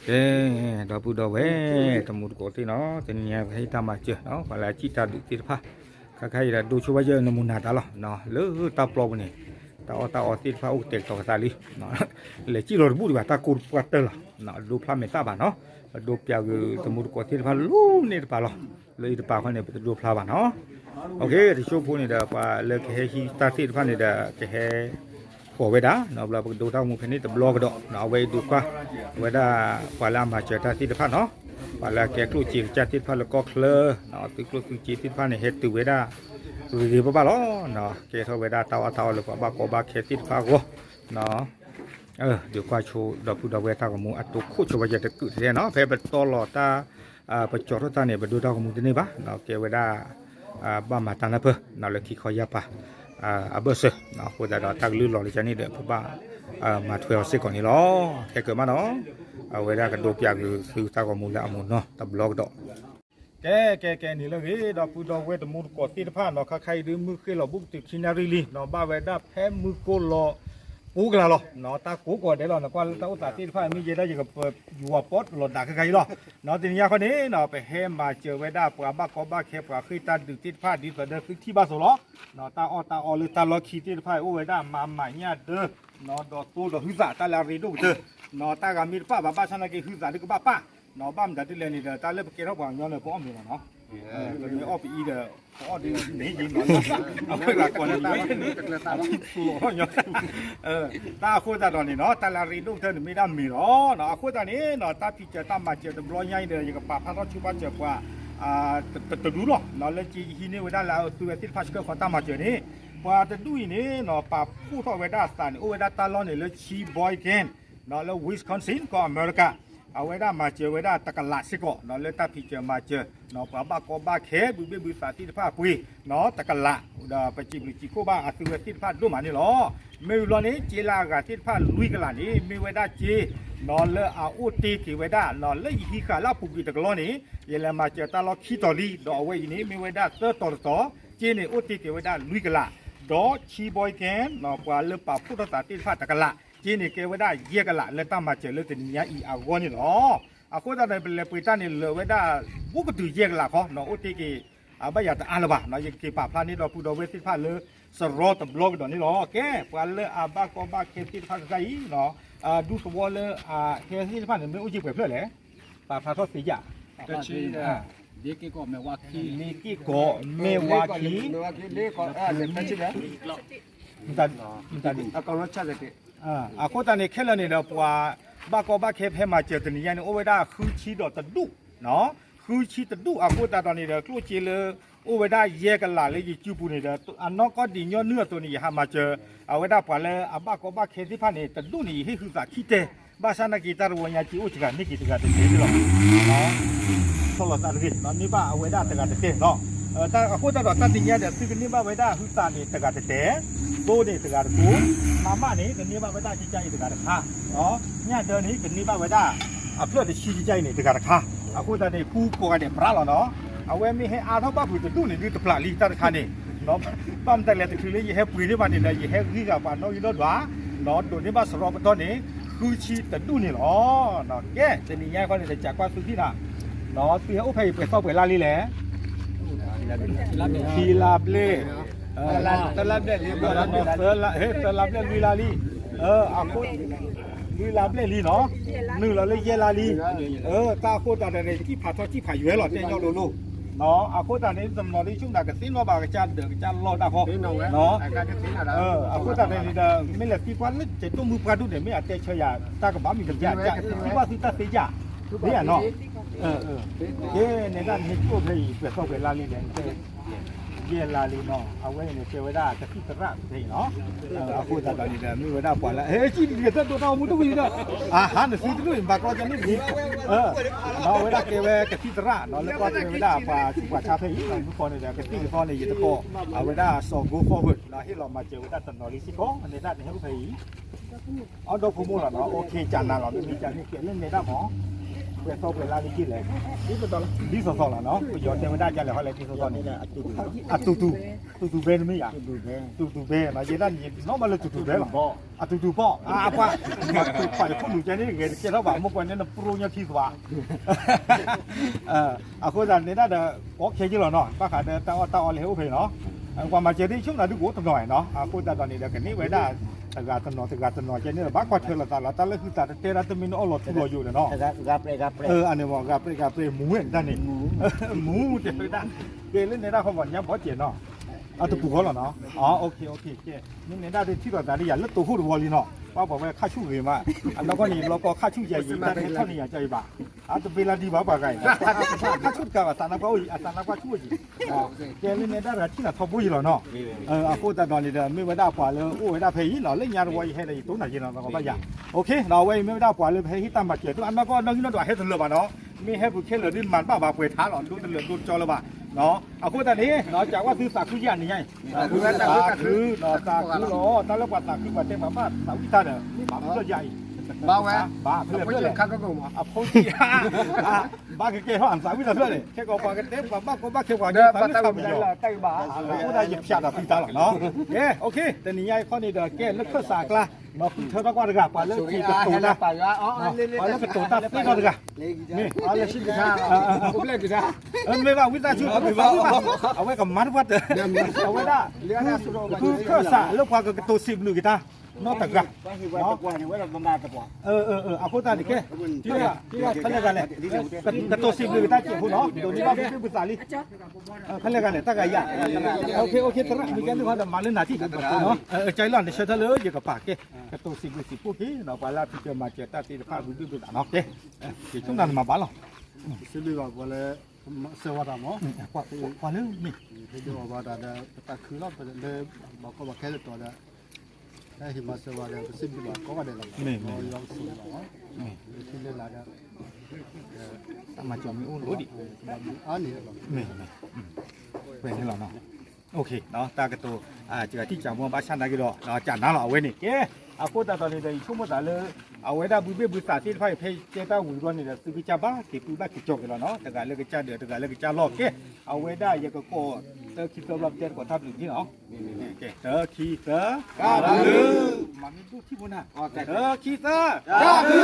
ကဲ, ဒီပုၢ်ဒီဝဲၢ် တမူတကိးသ့ၣ်နီၤ, တနံၤညါပဟဲဟံးတၢ်မၤစၢၤနီၤ, ပှၤလၢအစံၣ်တၢ်ဒုးသ့ၣ်တဖၣ်, ခါခါအံၤဒီးဒိဆိဝဲယဲၢ်နမူနၤတၢ်လီၤ, လၢတၢ်ပျီပူၤန့ၣ်, တၢ်အီၣ်တၢ်အီသ့ၣ်တဖၣ်အိၣ်ကတဲာ်ကတီၤကသးလံ, လဲၤစံၣ်လီၤတဘူၣ်ဒံးဘၣ် တၢ်ကိၢ်ပှၢ်တၢၢ်လီၤ, ဒိဖျါမဲာ်သၣ်ဘၣ်နီၤ, ပဒိပျးက့ၤတမူတကိးသ့ၣ်တဖၣ်လၢန့ၣ်တပၤလီၤ, လၢအံၤတပၤဃီန့ၣ် ပတဒိဖျါဘၣ်နီၤ, တဆိဖိန့ၣ်ဒီး ပှၤလၢကဟဲဟံးတၢ်သ့ၣ်တဖၣ်န့ၣ်ဒီး ကဟဲ ကိးဝဲဒၣ်, ဘျီပကဒိတၢ်ဂီၤမူဖဲန့ၣ်တဘျီကဒီး, အဝဲအံၤဒုးကွၢ်, အဝဲဒၣ် ပှၤလၢအမၤစၢၤတၢ်သ့ၣ်တဖၣ်နီၤ, ပှၤလၢအကဲကျိၣ်စ့ကစၢ်သ့ၣ်တဖၣ်လၢကီၢ်ချၢ, သုကျိၣ်သုစ့သ့ၣ်တဖၣ်န့ၣ် ဟဲတုၤဝဲဒၣ်, ဂ့ၤဂ့ၤဘၣ်ဘၣ်လီၤ, ကဲထီၣ်ဝဲဒၣ်တၢ်အီၣ်တၢ်အီလၢပှၤဘၣ်ကီဘၣ်ခဲသ့ၣ်တဖၣ်အဂီၢ်, ဒုးကွၢ်ဆိဒီပုၢ်ဒီဝဲၢ်တၢ်ဂီၤမူအတိခိၣ်ဆိဝဲယတကုာ်တထဲနီၤ, ဖဲပတီၢ်လီၤတၢ် ပကၠီထီၣ်တၢ်န့ၣ် ပဒိတၢ်ဂီၤမူတန့ၢ်ဘၣ်, ကဲဝဲဒၣ် ဘၣ်မၤတၢ်နၢ်ပၢၢ် လၢခံခီယၢ်ပၤ အဘၢၣ်စၢၤ, အဃိသတးဒီးတၢ်ကလုၢ်လီၤလၢကန့ၣ်ဒီး ပဘၣ်မၤထွဲအီၤစ့ၢ်ကီးန့ၣ်လီၤ, ခဲကၢၤမးနီၤ, အဝဲဒၣ်ကဒိပျးက့ၤသုတၢ်ဂီၤမူလၢအမူနီၤတဘျီကဒီး ကဲ ကဲ ကဲ န့ၣ်လၢအဂ့ၤ ဒီပုၢ်ဒီဝဲၢ်တမူတကိးသ့ၣ်တဖၣ်နီၤ, ခါခါအံၤဒုးမုၢ်ဃ့ၢ်လီၤဘူးကတုၤခံနၣ်ရံၣ်လံနီၤ, ဘၣ်ဝဲဒၣ်ဖဲမုၢ်ကိၢ်လီၤ ပူၤကလၤလီၤ, တၢ်ကိးကီးဒဲးလီၤ, နကွၢ်လၢတၢ်အိၣ်သးသ့ၣ်တဖၣ် မ့ၢ်ယဲဒၣ်ယကပယွၤပီးလီၤဒၣ်ခဲခါအံၤလီၤ, တနံၤညါခီန့ၣ်နီၤ ပဟဲမၤစၢၤဝဲဒၣ်ပှၤဘၣ်ကီဘၣ်ခဲပှၤဃ့ၢ်တၢ်ဒုးသ့ၣ်တဖၣ် ဒ်သိးဒီးသုထံၣ်ဘၣ်အသိးလီၤ, တၢ်အီၣ်တၢ်အီလၢတၢ်လီၢ်ခံသ့ၣ်တဖၣ် အိၣ်ဝဲဒၣ်မၤမၤညၣ်ဒၢ ဒီးသိဒီးဟုသးတၢ်လၢအရ့ဒိၣ်ကတၢၢ်, တၢ်ဂၤမ့ၢ်တပၣ်ဘၣ် ဘၣ်ဆၣ်နာ်က့ဟုသးဒုးကဘၣ်ပၣ်, ဘၣ်မတၤဒ်လဲၣ်န့ၣ်ဒီး တၢ်လၢပကဲထီၣ်ပှၤကညီန့ၣ် ပအီၣ်မ့ၤလီၤနီၤ, ပမ့ၢ်အီၣ်ပအံၤဒီး ပအီၣ်ဒ်န့ၣ်ယံၤနီၤ, အဝဲဒၣ်ကိးန့ၣ် တၢ်အဃိသတးဒီးန့ၣ်နီၤ တၢ်လၢအရ့ဒိၣ်ကတၢၢ်န့ၣ်မ့ၢ်ဒၣ်မ့ၤလီၤ, အဃိသတးန့ၣ်နီၤ တၢ်ဖံးစၢၤတၢ်မၤစၢၤတဘျီညါအံၤဒီး ယကပာ်ဖျါထီၣ်ဆိပာ်စၢၤပှၤ တဒူလီၤ, လၢက့ယဟံးန့ၢ်ဝဲဒၣ်လၢအသုဝဲသ့ၣ်တဖၣ်ဆှၢဃီၤတၢ်မၤစၢၤန့ၣ်, ပှၤတဒူအံၤန့ၣ်နီၤ ပာ်ဖှိၣ်ထီၣ်ဝဲဒၣ်အသးန့ၣ် အိၣ်ဝဲဒၣ်တၢ်လီၢ်န့ၣ်လၢ Sheboygan လၢ Wisconsin ကီၢ်အမဲရကၤ, အဝဲဒၣ်မၤစၢၤဝဲဒၣ်တကလးစ့ၢ်ကီး လၢတၢ်ဖံးစၢၤမၤစၢၤ ပှၤဘၣ်ကီဘၣ်ခဲ ဘုဘ့ၣ်ဘုသးသ့ၣ်တဖၣ်အပှ့ၤ တကလး, ဒီးပစံးဘျုးစံးဖှိၣ်ဘၣ်အသုဝဲသ့ၣ်တဖၣ်ဒိၣ်မးန့ၣ်လီၤ. မ့ၢ်ဝံၤလီၤန့ၣ် စ့လၢအဂၤသ့ၣ်တဖၣ်လွံၢ်ကလးန့ၣ် မ့ၢ်ဝဲဒၣ်စ့ လၢအအိၣ်တ့ၢ်က့ၤဝဲဒၣ် လၢယဟံးဃာ်လၢအပူၤကွံာ်တကလီၢ်န့ၣ် ယလဲၤမၤစၢၤတၢ်လီၢ်ခံတီၤလံ ဒီးအဝဲအံၤန့ၣ် မ့ၢ်ဝဲဒၣ်သၢတီၤတတီၤ, စ့န့ၣ်အိၣ်တ့ၢ်က့ၤဝဲဒၣ်လွံၢ်ကလး, ဒီး Sheboygan ပှၤလၢပာ်ဖှိၣ်ထီၣ်သးသ့ၣ်တဖၣ်တကလး, စ့န့ၣ်ကဲဝဲဒၣ်ယဲၢ်ကလး လၢတၢ်မၤစၢၤလၢတနံၤညါအံၤအဂီၢ်န့ၣ်လီၤ. အဃိသတးဒီး ပလဲၤပှ့ၤတၢ်န့ၣ်လၢာ်ဝဲဒၣ် ဘူးကတုၤယဲၢ်ကလးခီ အိၣ်တ့ၢ်က့ၤ အဘၣ်ယၤတအါလၢၤဘၣ်, ယက့ၤပာ်ဖျါန့ၢ်ဒီပုၢ်ဒီဝဲၢ်သ့ၣ်တဖၣ်လၢ စရီတဘျီကဒီးန့ၣ်လီၤ. ကဲ ပှၤလၢအဘၣ်ကီဘၣ်ခဲသ့ၣ်တဖၣ်ခဲခါအံၤ ဒူသဝီလၢအဟဲသ့ၣ်တဖၣ်န့ၣ် မ့ၢ်အိၣ်ယံာ်ပှဲၤဖျၢၣ်လဲၣ်, ပာ်ဖျါထီၣ်သ့ယၤ, လ့ၤက့ၢ်ကီးမဲာ်ဝါခံ, မတၤဒုး, အဃိသတးန့ၣ် ခဲလၢာ်န့ၣ်ဒီး ပှၤဘၣ်ကီဘၣ်ခဲဖဲမၤစၢၤတနံၤညါန့ၣ် အိၣ်ဝဲဒၣ်ဃုဆံဒီးတဒူၣ်, ဃုဆံတဒူၣ် အဃိသတးဒီးန့ၣ်ဒီး ကျိၣ်စ့လၢ အိၣ်ဝဲဒၣ်ယဲၢ်ကလးလၢယစုပူၤန့ၣ်ဒီး အနီၢ်ကီၢ်ဒံးညီနုၢ်အသိးန့ၣ် ယဟးမၤစၢၤ အဝဲဒၣ်ပှၤလၢအဘၣ်ကီဘၣ်ခဲသ့ၣ်တဖၣ်န့ၣ် တဒူၣ်န့ၣ် ယဟ့ၣ်ဟုသးခံတဲ, ဘၣ်ဆၣ်နာ်က့ တၢ်တဝီညါက့အိၣ်စှၤ န့ၢ်က့ၤတဂၤတတဲန့ၣ်လီၤ. ဆီၣ်လီၤသးတဂ့ၤ န့ၢ်ဘၣ်အဝဲဒၣ်တဂၤတတဲလီၤ. အဃိသတးဒီး တၢ်တနံၤညါဒီး သုကန့ၢ်ဘၣ်ဝဲဒၣ်ဟုသးန့ၣ် တဂၤတတဲ, သိန့ၣ်တဂၤတကိး, မၤမၣ်န့ၣ် ကန့ၢ်ဘၣ်ဝဲဒၣ်ကကါအံၤတဂၤတခါ, ညၣ်ဒၢန့ၣ် ကန့ၢ်ဘၣ်ဝဲဒၣ် အဖျၢၣ်တဆံကကါအံၤန့ၣ် တဂၤတခါ, အဃိသတးန့ၣ် ဃုကိးဂၤဒဲးပြးလီၤနီၤ. အဝဲမ့ၢ်ဟဲအါထီၣ်ဘၣ်ဖုးတဒူၣ်န့ၣ် ဒုးတပျၢ်လံတၢ်တခါန့ၣ်, ဘၣ်မတၤလဲၣ် တချုးလၢယဟဲပှ့ၤန့ၢ်ဘၣ်န့ၣ်ဒီး ယဟဲဂံၢ်ဂၤပှၤနီၣ်ဂံၢ်နီၣ်ဒွး, ဒိးန့ၢ်ဘၣ်စရီပတီၢ်န့ၣ် ဃုဆံတဒူၣ်န့ၣ်လီၤ. ကဲ တနံၤညါခီန့ၣ် တစးကွၢ်သုထံၣ်နၤ, သုဟဲအိၣ်ဖဲအံၤပှဲၤသီပှဲၤလါလံလဲၣ်, ခံလါဘျဲၣ်, သၢလါဘျဲၣ်လွံၢ်လါလံ, အဃိ လွံၢ်လါဘျဲၣ်လံနီၤ, နုာ်လီၤလၢယဲၢ်လါလံ, တၢ်အဃိသတးဒီးန့ၣ် စံၣ်ဖးထီၣ်စံၣ်ဖးယွဲလီၤ တဲညီလိၤလိၤ, အဃိသတးန့ၣ် တနီၤလၢဆူၣ်နၤကသ့ၣ်နီၣ်ဘၣ်ကစၢ်ဒၢးကစၢ်လီၢ်တၢ်ဃီ, အဃိသတးန့ၣ်ဒီး မ့ၢ်လဲၤသံကွၢ်လၢကတိၢ်မုၢ်ပှၢ်ဒိၣ်န့ၣ် မ့ၢ်အတဲဆၢယၤ တၢ်ကဘၣ်မံၤကဘၣ်ကၢ် သံကွၢ်သုတၢ်သ့ယၤ, မ့ၢ်ဧါနီၤ, ကဲ နဲဒၣ်နဟဲကၠိၣ်ဖဲအံၤပှဲၤသီပှဲၤလါလံလဲၣ် ယဲၢ်လါလံနီၤ, အဝဲအံၤန့ၣ် ကဲဝဲဒၣ်ကသံၣ်သရၣ်ဖဲအံၤနီၤ, အဃိသတးဒီးန့ၣ်ဒီး မ့ၢ်ဝဲဒၣ်ပှၤလၢ ဟဲစံၣ်တဂ့ၤ တၢ်ဒိးတၢ်ဂီၤမူတဝံၤဒီး အဟါ နသုတဒိၣ်အံၤဘၣ်ကီကန့ၣ်တဂ့ၤ, ဒီးအဝဲဒၣ်ကဲဝဲကသံၣ်သရၣ်နီၤ လၢကွၢ်ထွဲဝဲဒၣ်ပှၤဆူးပှၤဆါဖဲအံၤ မုၢ်ဃီန့ၣ်ဒီး ကသံၣ်တသီန့ၣ် ယတကိး အဝဲဒၣ်စီၤ Go Forward နီၤ ဟ့ၣ်လီၤမၤစၢၤဝဲဒၣ်တနီၤလံစ့ၢ်ကီး နဲဒၣ်နဟဲအိၣ်ဖဲအံၤ အဒီဖိမိၢ်လီၤနီၤ, အိၣ်ခ့ကနၤလီၤ မ့မ့ၢ်ကန့ၣ်ကဲလၢနဲဒၣ်မး ပှဲၤသီပှဲၤလါလၢက့လဲၣ်, ဒ်သိးသိးလီၤနီၤ, ပယီၤတဲဝဲဒၣ်ကလဲၣ်ဟီလဲၣ် ဒ်သိးသိးန့ၣ်, အတူတူ, တူတူဘဲတမ့ၢ်ယၤ, တူတူဘဲနီၤ, ယဲဒၣ်န့ၣ် နီၢ်မးလၢတူတူဘဲလီၤ, အတူတူဘီ, အပှၤ, ပှၤယခိၣ်နူာ်ကဲန့ၣ် ဂဲၤတကဲထီၣ်ဘၣ် မ့ၢ်ကွၢ်န့ၣ်နပရိညါထံသွါ အဃိသတးန့ၣ်ဒၣ်ဒီး ကီခဲယလီၤနီၤ, ဘၣ်ဃးဒီးတၢ်အီၣ်တၢ်အီလၢဟဲအိၣ်ဖဲနီၤ, ပှၤမၤစၢၤသ့ၣ်ဆိကမိၣ်နၤဒုကအိၣ်တနီၤနီၤ, အဃိသတးဒီးန့ၣ်ဒီး ကန့ၢ်ဝဲဒၣ် တဂၤတနီၤတဂၤတနီၤကဲန့ၣ်ဒီး ဘၣ်ကွၢ်ထွဲလိာ်သးလီၤ, တၢ်လၢဟုသးတတဲဒၣ်တမ့ၢ်နအီၣ်လီၤထူလီၤယိာ်ဒီးနီၤ, အန့ၣ်မ့ၢ်ဂၤပြဲးဂၤပြဲးမူဝဲဒၣ်န့ၣ်, မူတဲဝဲဒၣ်, ကဲလၢနဲဒၣ်ဃီဘီညါဘီစဲးနီၤ, အတပူၤဃီလီၤနီၤ, ကဲ, မ့ၢ်နဲဒၣ်ဒ်ထံၣ်လိာ်သးဒ်ယၤလၢတိခိၣ်တဝီလံနီၤ, ဘၣ်ပှၤဝဲခါဆူၣ်ဂ့ၤမး, အနီၢ်ကီၢ်န့ၣ် လီၤကီခါဆူၣ်ယၤယံၤ တၢ်ဟဲထီၣ်န့ၢ်ယၤကၢ်အံၤဘၣ်, အတပ့ၤလၢဒံးဘၣ်ပှၤဂၤအံၤ, ခါဆူၣ်တကးဘၣ် သးနါပှၢ်အိၣ်ယံၤ, အသးနါပှၢ်ဆူၣ်အိၣ်ယံၤ, ကဲလၢနဲဒၣ်တဂၤထံၣ်နၤထီဘိယံၤလီၤနီၤ, အဃိသတးဒီးန့ၣ်ဒီး မ့ၢ်ဝဲဒၣ်ပှၤလၢအိၣ်ဝဲဒၣ်ဖဲအံၤနီၤ, လၢညါတဝီယဟဲဒီးယတိၢ်နၤယံၤနီၤ သကဘၣ်ယၤ, အဝဲအံၤမ့ၢ်ဝဲဒၣ်ပှၤလၢဖဲဟ့ၣ်တၢ်မၤစၢၤ အနီၢ်ကီၢ်နီၢ်ဂံၢ်နီၢ်ဒွးဟဲတလၢာ်ဘၣ်နီၤ, မ့ၢ်ဟဲပူၤခဲလၢာ်ဒ်မၤတဘၣ်ဘၣ်ပှဲၤထါလီၤ, ဒိတလၢာ်ဒိတကၠီလၢၤဘၣ်, အဃိသတးန့ၣ် ကးကွၢ်သုသးခုယၤန့ၣ်ညါအံၤ, သးခု, သးခုလီၤ, တၢ်လၢပှၤသးခုပှၤတဲပှၤဘၣ်သးဝံၣ်တၢ်ဒီး ဘၣ်ဖျၢၣ်ယၤအံၤ, ဘၣ်ဝဲ, ဘၣ်ဖျၢၣ်ဖျၢၣ်လဲၣ်, အဖိဆံး, ဘၣ်ကကဲထီၣ်အသးဝံၣ်တၢ်ဖျၢၣ်န့ၣ် ခဲကီးပှၤကတဲပှၤဘၣ်ကီဘၣ်ခဲပှၤကဲ သးဝံၣ်တၢ်မံၤယီၤ, အဃိသတးယဖၠးဒီးသုတၢ်လီၤနီၤ, ကဲ, တနံၤညါအံၤခီန့ၣ်ဒီး ကဲလၢခၢၣ်စးအကျါ, ဒီးဃုထၢထီၣ်ကွၢ်တဂၤ ပှၤလၢကတိၤတၢ်, ပှၤလၢကတိၤတၢ်သ့ထီၣ်တဂၤ, မ့ၢ်, မ့ၢ်ဘၣ်ဝံသးစူၤ, အဝဲကမၤတပှၢ်တၢၢ်, အဝဲဒၣ်, ဃုခၢၣ်စးလၢပှၤကကတိၤစံးဘျုးက့ၤတၢ်, နီတဂၤ, အဃိသတးန့ၣ်ကဲ, ဖဲလဲၣ်ဂၤလဲၣ်, ကတိၤစံးဘျုးက့ၤတၢ်စဲးဖိနီၤ, ဒိးန့ၢ်ဘၣ်ဘုဘ့ၣ်ဘုသးလံ, ဖဲလဲၣ်ဂၤလဲၣ် တၢ်ဂၤယၤ, သရၣ်, မ့ၢ်ကဲန့ၣ်ခီဒီးမၤလၢနၤထံၣ်, ကဲလီၤ နဆၢထၢၣ်လၢယကပၤကဲ, ကတိၤစံးဘျုးစံးဖှိၣ်က့ၤနီၤ ပှၤလၢအဖံးစၢၤမၤစၢၤတၢ်သ့ၣ်တဖၣ် ဘုဘ့ၣ်ဘုသးနီၤ, ကဲ, က့ၤဆိနၤနမၤဘၣ်လီၤ, စံးဘျုးဘၣ်ပှၤလၢ မၤစၢၤဝဲတၢ်မး, ပှၤလၢမ့ၢ်, ဟ့ၣ်ဒိးဘၣ်တၢ်ဒီး ပသးခုလီၤ ပလၢ ဘၣ်ကီဘၣ်ခဲလၢာ်တီၤဒီး, တၢ်ဟ့ၣ်မၤစၢၤဝဲဒီး ပစံးဘျုးဘၣ်ကိးဂၤဒဲးလီၤ, မ့ၢ်, ယွၤကဆိၣ်ဂ့ၤဘၣ်, မ့ၢ်, လၢထံလၢလာ်ဒီး, တၢ်မၤစၢၤမ့ၢ်အိၣ်လီၤဒံး, အါန့ၣ်လီၤ, မ့ၢ်, ပှဲၤန့ၣ်လီၤနီၤ, တၢ်ကတိၤ, စှၤထံၣ်စှၤမီဘၣ်ဆၣ်နာ်က့ဒီး, ကနၤလီၤအဝဲန့ၣ်, ကဲ, အဃိသတးဒီးန့ၣ်ဒီး ယဆိကမိၣ်သးလၢ အဝဲဒၣ်ဘုဘ့ၣ်ဘုသးသ့ၣ်တဖၣ်အံၤ ဖဲတဲတၢ်ဝံၤဘျီန့ၣ်ဒီး သုကစၢ်ဘၣ်က့ၤပုၢ်ဘၣ်က့ၤကၠီက့ၤလီၤနီၤ, တဂၤလၢကစၢ်ဒၢး တဂၤလၢကစၢ်လီၢ်, ကဲ, အဝဲဒၣ်ယကကိး တၢခံသၢဘျီ ပတဲသကိးတၢ်ဘျုးန့ၣ်လီၤ, တၢခံသၢ, တၢ်ဘျုး, မၤမ့ၢ်ဒိၣ်ထံၣ်ဖိနၤ, တၢခံသၢ, တၢ်ဘျုး,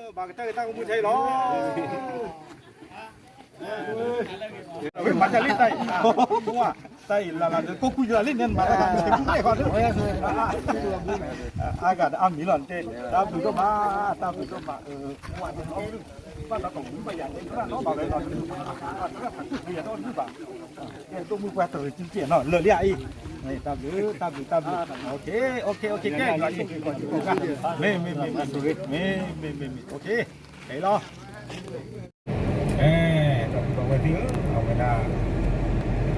ဘၣ်ကတၢၢ်က့ၤတၢ်ကမူထဲအံၤလီၤ မၤတၢ်လံတၢ်အံၤ, တၢ်အံၤလၢလၢ ကိးကွံာ်ယလံန့ၣ် မၤတၢ်ကမူထဲကူၣ်ကျဲၣ်ဃီ, အါဂၤဒီးအါမံၤလီၤတဲ, တၢ်ဘျုးဒိၣ်မး, တၢ်ဘျုးဒိၣ်မး, ဘၣ်ဒီးကမူဘၣ်ယၤန့ၣ် တၢ်နီဘၣ်ဝဲလီၤ, တၢ်ဘျုးဒိၣ်မး, တၢ်ဘျုး, တၢ်ဘျုး, တၢ်ဘျုး, ကဲ, မ့ၢ်, မ့ၢ်, မ့ၢ်, မ့ၢ်, လီၤ အဲ, ဒီပုၢ်ဒီဝဲၢ်သ့ၣ်ဧၢ, အဝဲဒၣ်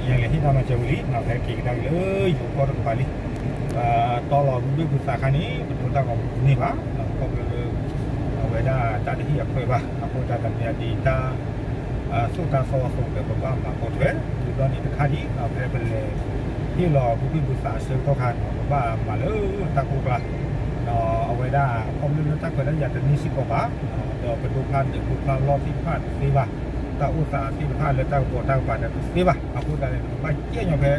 ယလဲၤဟ့ၣ်တၢ်မၤစၢၤဝံၤလံ, ဖဲက့ၤကဒါက့ၤလၢယိၤကီၢ်တကပၤလံ, တီလီၤဘုဘ့ၣ်ဘုသးခါန့ၣ် ပဒိတၢ်ဂီၤမူတန့ၢ်ဘၣ်, ခီဖျိလၢ အဝဲဒၣ်တၢ်တဟ့ၣ်အခွဲးဘၣ်, အဃိသတးဒီးမ့ၢ်ဒ်တၢ် သိၣ်တၢ်သီအသိးဒီး ပဘၣ်မၤပိာ်ထွဲ, ဒ်သိးန့ၣ်တခါဒံး ဖဲပလဲၤဟ့ၣ်လီၤဘုဘ့ၣ်ဘုသးအဆၢကတီၢ်ခါန့ၣ် ပဘၣ်မၤလၢတၢ်ကိၢ်ကျါ ဒီးအဝဲဒၣ် ခီဖျိလၢတၢ်ခွဲးတၢ်ယာ်တန့ၢ်စ့ၢ်ကီးဘၣ်, ဒီးပဒိဖျါဒၢးဒိဖျါလီၢ်သ့ၣ်တဖၣ်တသ့ဘၣ်, တၢ်အိၣ်သးသ့ၣ်တဖၣ်လၢတၢ်ကပီၤတၢ်ကပၤဒီးတသ့ဘၣ်, အဃိသတးန့ၣ် ပကဘၣ်ကဲညီဖဲ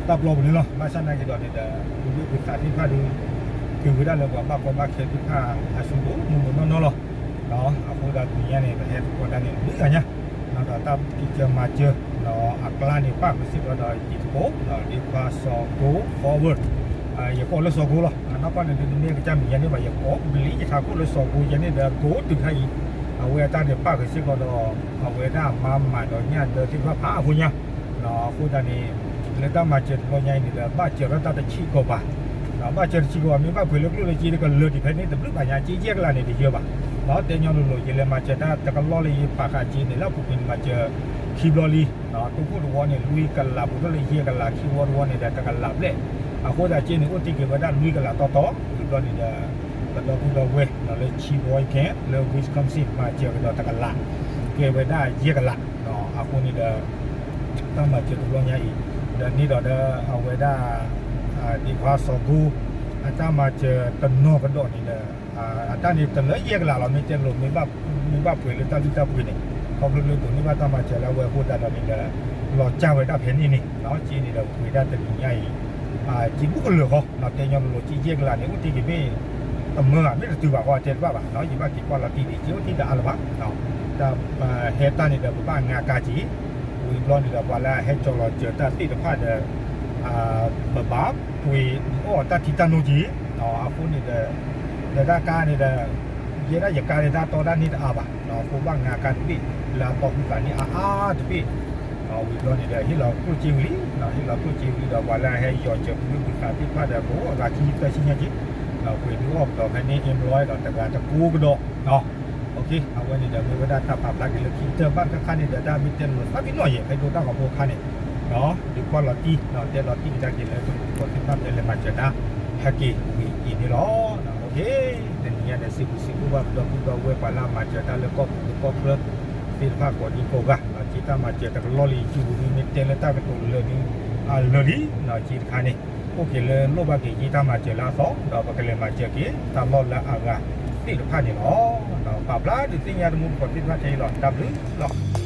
တၢ်ပျီပူၤန့ၣ်လီၤ. ဘၣ်ဆၣ်နာ်က့ၤဒီးန့ၣ်ဒီး ဘုဘ့ၣ်ဘုသးသ့ၣ်တဖၣ်ဒီး က့ၤဝဲဒၣ်လၢပှၤဘၣ်ကီဘၣ်ခဲသ့ၣ်တဖၣ်အစုပူၤ မုၢ်မုၢ်နီၢ်နီၢ်လီၤ. အဃိသတးတနံၤညါန့ၣ် ပဟဲသကိးတၢ်န့ၣ် လွံၢ်ဂၤညါ ဒီးတၢ်ဖံးစၢၤမၤစၢၤ အကျါန့ၣ် ပၣ်ဃုာ်စ့ၢ်ကီးဒီးယတံၤသကိး ဒီးဒ့ခွါစီၤကိ forward ယကိးလၢစီၤကိလီၤ. အနီၢ်ကီၢ်န့ၣ်ဒုး တမ့ၢ်ကစၢ်မံၤယဲန့ၣ်ဘၣ် ယကိးဘျံယထးခိၣ်လၢစီၤကိယဲန့ၣ်ဒီး ကိတုၤခါအံၤ အဝဲအတၢ်န့ၣ်ပၣ်ဃုာ်စ့ၢ်ကီးဒီး အဝဲဒၣ်မါမၤဒီးညၣ်ဒၢသ့ၣ်တဖၣ်ဖးအဃိညါ အဃိသတးန့ၣ် လၢတၢ်မၤစၢၤတဘျီညါအံၤန့ၣ်ဒီး ဘၣ်စၢၤထီၣ်တၢ်တဆံးကီးဘၣ်. ဘၣ်စၢၤတဆံးကီးဘၣ် မ့ၢ်ဘၣ်ပှ့ၤလၢကျိၣ်လၢစ့တကလၢာ်ဒံးဖဲန့ၣ် တဘျုးဘၣ်ညါ စ့ယဲၢ်ကလးန့ၣ်တယၢဘၣ်. တဲညီလိၤလိၤ ယလဲၤမၤစၢၤတၢ်တကလီၢ်လၢယပာ်ဃာ်စ့န့ၣ် လၢအပူၤကွံာ်န့ၣ်မၤစၢၤခံဘျီလံ. တိခိၣ်တဝီန့ၣ် လွံၢ်ကလး ဘူးထီၣ်လၢယဲၢ်ကလး ခံဝီတဝီန့ၣ်ဒီးတကလးဘျဲၣ်. အဃိသတးစ့န့ၣ် အိၣ်တ့ၢ်က့ၤဝဲဒၣ်လွံၢ်ကလးတီတီ ဝံၤဘျီန့ၣ်ဒီး ပဒီပုၢ်ဒီဝဲၢ်လၢ Sheboygan လၢ Wisconsin မၤစၢၤကဒီးတကလး ကဲဝဲဒၣ်ယဲၢ်ကလး. အဃိန့ၣ်ဒီး တၢ်မၤစၢၤတဘျီညါအံၤ ဒီးန့ၣ်ဒီးဒီးအဝဲဒၣ် ဒ့ခွါစီၤကိ အတၢ်မၤစၢၤတနီၤကဒီးန့ၣ်ဒီး အတၢ်န့ၣ်တလၢယဲၢ်ကလးလီၤ မ့ၢ်တဲလိၤ မ့ၢ်ဘၣ်ပှဲၤလၢတၢ်လုၢ်တၢ်ပှ့ၤန့ၣ် ခီဖျိလၢဒိးန့ၢ်ဘၣ်တၢ်မၤစၢၤလၢအဝဲအဃိသတးဒီးန့ၣ်ဒီး လီၤစၢ်ဝဲဒၣ်ဖဲန့ၣ်န့ၣ် က့န့ၣ်ဒီးပှ့ၤဒၣ်တနံၤညါအံၤ က့ဘူးကလၢာ်ဃီ တဲညီလိၤလိၤ က့ယဲၢ်ကလးန့ၣ် အိၣ်တ့ၢ်က့ၤမ့ၢ် တမၢဧါ မ့ၢ်တတုၤဘၣ်ဃီတဲတဘၣ်ဘၣ် ယဘၣ်က့ၤကွၢ်လီၤတံၢ်ဒံး က့အိၣ်တ့ၢ်တအါလၢၤဘၣ် တၢ်ဟဲတၢ်န့ၣ်ဒီး ပဘၣ်ငါကါက့ၤ ဝံၤဘျီန့ၣ်ဒီး ပှၤလၢအဟဲကၠီၤလီၤစၢၤတၢ်သ့ၣ်တဖၣ်ဒီး ပဘၣ်ပှ့ၤအီၣ်တၢ်ထံတၢ်နိက့ၤ အဃိန့ၣ်ဒီး ဒီးတၢ်ကါန့ၣ်ဒီး ယဲဒၣ်ယကါန့ၣ် တၢ်တီတၢ်န့ၢ်တအါဘၣ် အဃိဘၣ်ငါကါတဘ့ၣ် လၢအတီၢ်ဖုသးန့ၣ်အါအါတဘ့ၣ် ဝံၤဘျီန့ၣ်ဒီး ဟ့ၣ်လီၤကျိၣ်စ့ဝံၤလံ ဟ့ၣ်လီၤကျိၣ်စ့ဝံၤဒီး ပှၤလၢအဟဲယီၤစၢၤဖုသးသ့ၣ်တဖၣ်ဒီး ကအိၣ်အဂၤခံသၢဆံညါက့ၤ ပှ့ၤဒုးအီၣ်ကဒီးဖဲန့ၣ် အ့ဘျီဒီးတဂၤတကိးကဒီး အဝဲန့ၣ်ဒီး မ့ၢ်ဝဲဒၣ်တၢ်ပာ်ဖျါက့ၤလၢခံကတၢၢ်ဘၣ်တခါခါန့ၣ်ဒီး တၢ်မ့ၢ်တဲလိၤသးပ့ၤနီၣ်ယဲၢ် ဖဲဒိတၢ်ဂီၤဖိအခါန့ၣ် ဒုးကွၢ်လီၤတံၢ် တဲလီၤတံၢ်ကဒါက့ၤလၢပကလူးသ့ၣ်တဖၣ်ဖဲလဲၤမၤစၢၤတၢ် ဟဲက့ၤဝံၤအံၤန့ၣ်လီၤ. တနံၤညါဒီး စံးဘျုးစံးဖှိၣ်ဘၣ်ပဒီပုၢ်ဒီဝဲၢ်ပှၤလၢအမၤစၢၤတၢ်လၢကီၢ်ပူၤလၢကီၢ်ချၢ သ့ၣ်တဖၣ်ကိးဒံကိးဂၤ က့တၢ်မၤစၢၤတကလီၢ်လံ ယူၤပူၤဒုးမ့ၢ်တဲလၢတၢ်ကတိၤလၢာ်ဒုး အလၢာ်လံ က့တခါန့ၣ် အိၣ်က့ၤလၢလိၣ်ဘၣ်က့ၤက့တၢ်မၤစၢၤလၢအသီ ဒီးပကလဲၤမၤစၢၤက့ၤတၢ်လီၢ်လၢအဂၤသ့ၣ်တဖၣ်န့ၣ်လီၤ. ပာ်ဖျါဒုးသ့ၣ်ညါတမူတကိးသ့ၣ်တဖၣ်ထဲအံၤလီၤ. တၢ်ဘျုးလီၤ.